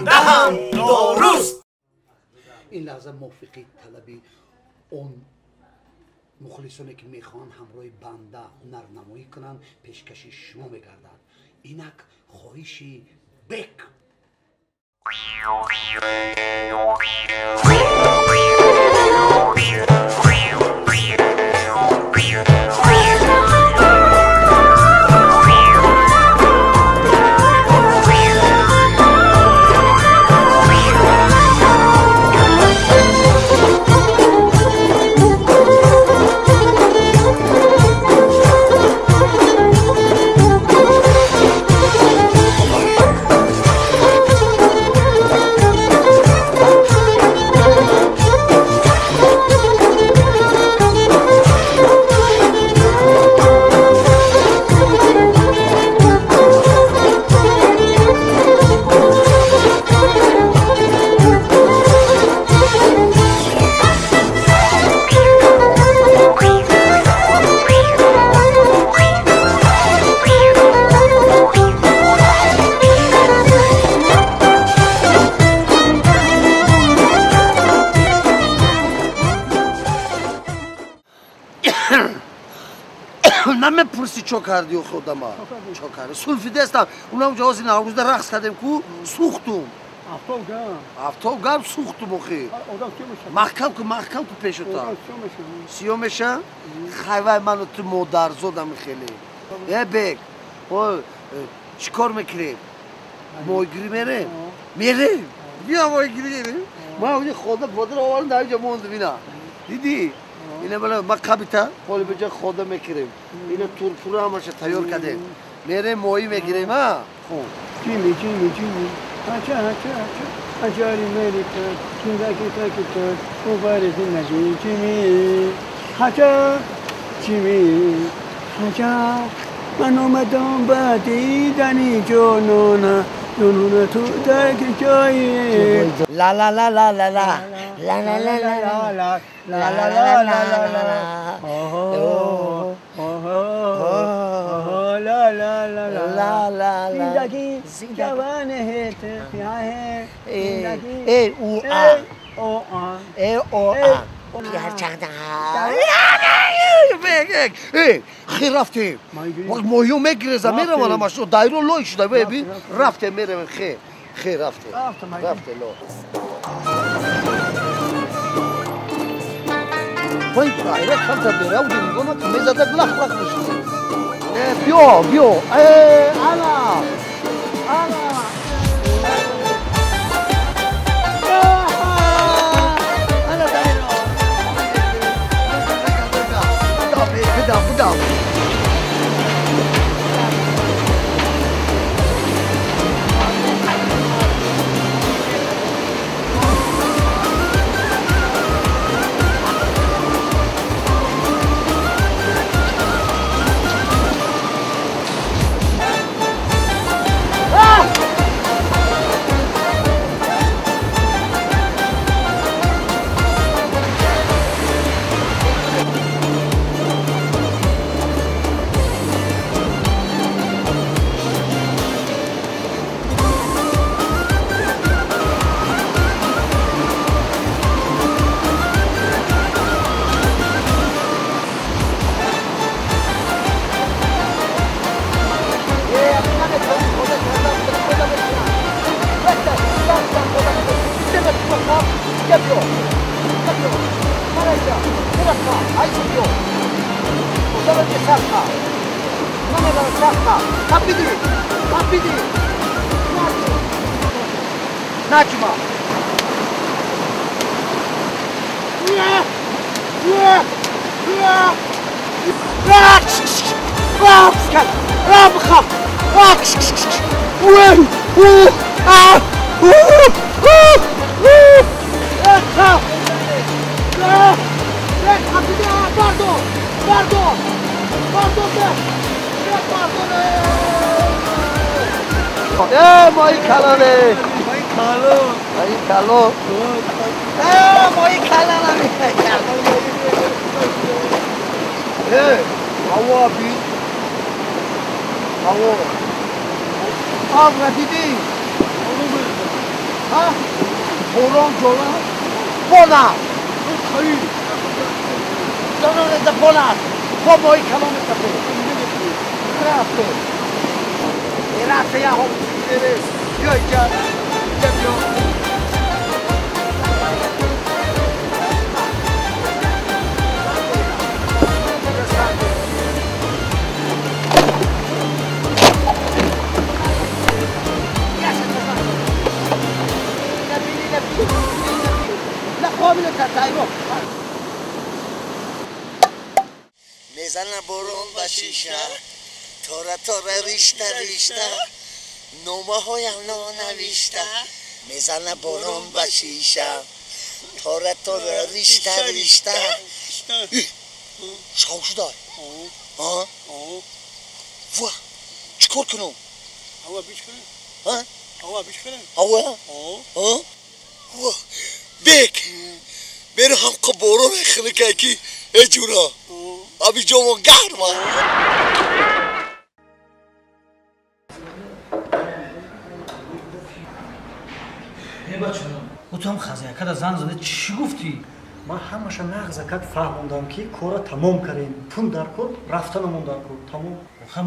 Банда ҳам дуруст. Ин лаҳза мувофиқи талаби он мухлисоне ки мехоҳанд ҳамроҳи банда ҳунарнамоӣ кунанд, пешкаши шумо мегардад. Инак хоҳиши бек. Намепурсӣ чо кардӣ худама? Чо кардӣ? Сулфидестам. Унам ҷози Наврӯзда рақс кардем ку, сӯхтум. Афтоб гарм. Афтоб гарм сӯхтум охи. Маҳкам ку, маҳкам ку пешота. Сиё меша? Хай вай ману ту модарзодам хеле. Э бек, чӣ кор мекунем? Моҳигирӣ мерем? Мерем. Биё моҳигирӣ мерем. Ман оҷа хода бодир овардам дар инҷа мондум ина. Дидӣ? Ина бала ма қабита ҳоли беҷа хода мекунем. Ина турпура ҳамаша тайёр кардем. Мерем моҳӣ мегирем, а? Хуб. Ҷими, ҷими, ҷими. Ача, ача, ача. Аҷари Америка, зиндаги таки убари зиндаги ҷими. Ача, ҷими, ача. Ман омадам ба дидани ҷонона. Ҷонона ту дар ҷои. Ла ла ла ла ла ла. Ла ла ла ла ла. ла ла ла ла ла ла ла. ла ла ла ла ла ла. Зиндагӣ ҷавон ҳет э э у а о а э о а. Э, хир рафтем. Моҳиё мегиреза мераванд ҳамашо. Дайро лой шуда бибин. Рафтем меравем хе. Хе рафтем. Рафтем ло. Вай дайра камтар беравди нигоҳ накун, мезадак лах лах мешуд. Э, биё, биё. Э, ана. Ана. Ана дайро. Буда, буда. Начима! Э, мои калоне! Мои калон! Мои калон! Э, мои калон! Э, ҳаво би! Ҳаво! Об ра дидӣ? Ҳа? Борон ҷора? Бона! Дононеда бона! Бо моҳи калони капе! Рафте! Рафте я ҳом! Биё инҷа! Инҷа биё! Мезана борон ба шиша, тора тора ришта ришта, номаҳоям нонавишта. Мезана борон ба шиша, тора тора ришта ришта. Шав шудай? Ва, чӣ кор кунам? Ҳава бишкарем. Ҳава бишкарем. Ҳава? Ва, бек! Беру ҳамқа борон хунукай ки э ҷура. Аби ҷомон гарма. Э бачаҳо, ту ҳам хазиякада занг зада чӣ гуфтӣ? Ман ҳамаша нағза как фаҳмондам ки кора тамом кардем. Пул дар кор, рафтанамон дар кор. Тамом.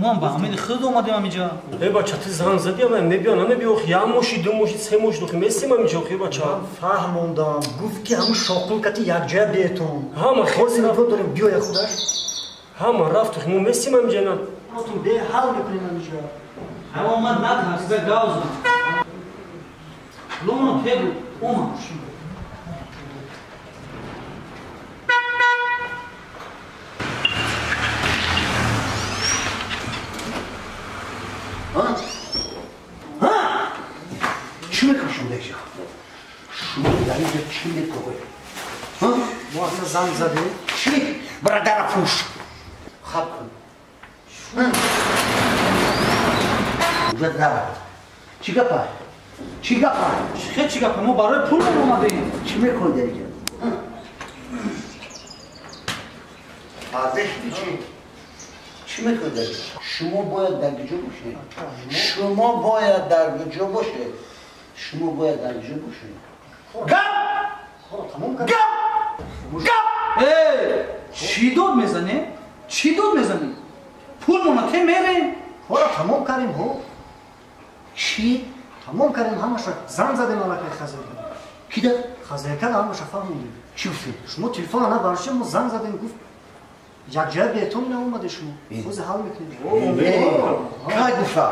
Мо ҳам ба ҳамин худ омадем ҳаминҷа. Э бача, ту занг задӣ, ама мебиё, намебиё, охи як моши, ду моши, се моши, охи местем ҳаминҷа, охи бача. Ман фаҳмондам, гуфт ки ҳамун шоқул кати якҷоя биетон. Ҳама ҳозир нигоҳ дорем, биёя худаш. Ҳама рафт, охи мо местем ҳаминҷа на. Отун беҳал мекунем ҳаминҷа. Ҳама омад натарс, ба гавзан. Ломоно пегу, омад. Чӣ мекунӣ шумо дар инҷа? Шумо дар инҷа чӣ мекунед? Мо асло занг задем. Чӣ? Барадара пӯш. Хаб кун. Уже дар. Чӣ гапа? Чӣ гапа? Хе чӣ гапа? Мо барои пул омадем. Чӣ мекунед дар инҷа? Фарзеш чӣ? Чӣ мекунед дар инҷа? Шумо бояд дар куҷо бошед? Шумо бояд дар куҷо бошед? Шумо бояд дар куҷо бошед? Гап! Гап! Гап! Э, чӣ дод мезанӣ? Чӣ дод мезанӣ? Пулмона те мерем. Кора тамом кардем, ҳо. Чӣ? Тамом кардем ҳамаша. Занг задем аллакай хазиякада. Кида? Хазиякада ҳамаша фаҳмондем. Чӣ гуфтем? Шумо телефона набардоштем, мо занг задем, гуфт якҷоя биетон наомаде шумо. Ҳозир ҳал мекунем. Кай гуфта?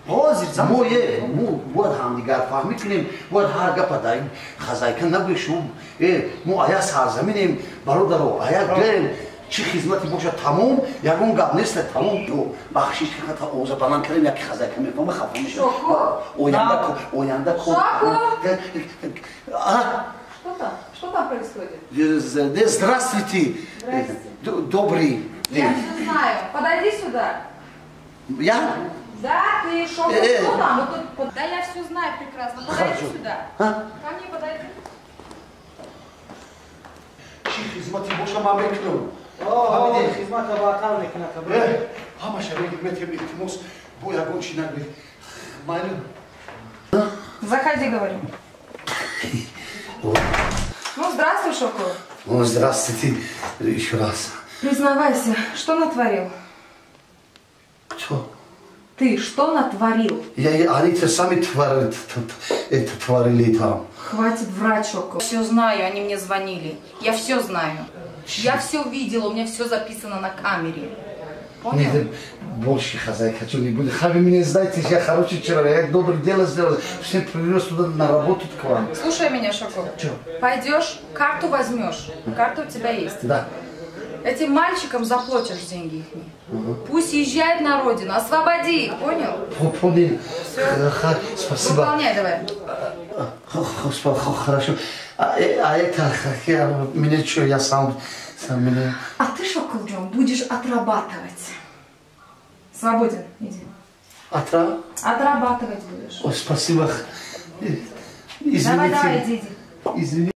Ҳозир занг мо мо бояд ҳамдигар фаҳмӣ кунем, бояд ҳар гапа дар ин хазайка нагӯе шумо. Мо ая сарзаминем, бародаро, ая гаем, чӣ хизмате бошад тамом, ягон гап нест, тамом. Бахшиш ки овоза баланд кардем, яки хазайка мефаҳма, хафа мешавад. Оянда оянда кор. Что там? Что там происходит? Здравствуйте. Добрый день. Я все знаю. Подойди сюда. Я? Да, ты шел. Что там? Вот тут... Да я все знаю прекрасно. Подойди Хорошо. Сюда. А? Ко мне подойди. Чӣ хизмати боша ман мекунам? Хизмата баътар мекунад. Ҳамаша метем, илтимос, бо ягон чӣ нагӯед. Майли. Заходи, говорю. Ну, здравствуй, Шокол. Ну, здравствуйте еще раз. Признавайся, что натворил? Кто? Ты что натворил? Они-то сами творили там. Хватит врать, Шокол. Все знаю, они мне звонили. Я все знаю. Я все видела, у меня все записано на камере. Понял? Нет, больше хозяйка, что не будет. Вы меня знаете, я хороший человек, доброе дело сделал. Все привез туда на работу к вам. Слушай меня, Шокол. Чё? Пойдешь, карту возьмешь. Карта у тебя есть. Да. Этим мальчикам заплатишь деньги их. Угу. Пусть езжает на родину, освободи их, понял? Понял. Все. Спасибо. Выполняй давай. Хорошо. А это, меня что, я сам меня... А ты, Шоколджон, будешь отрабатывать. Свободен, иди. Отрабатывать будешь. О, спасибо. Извините. Давай, давай, иди, иди. Извините.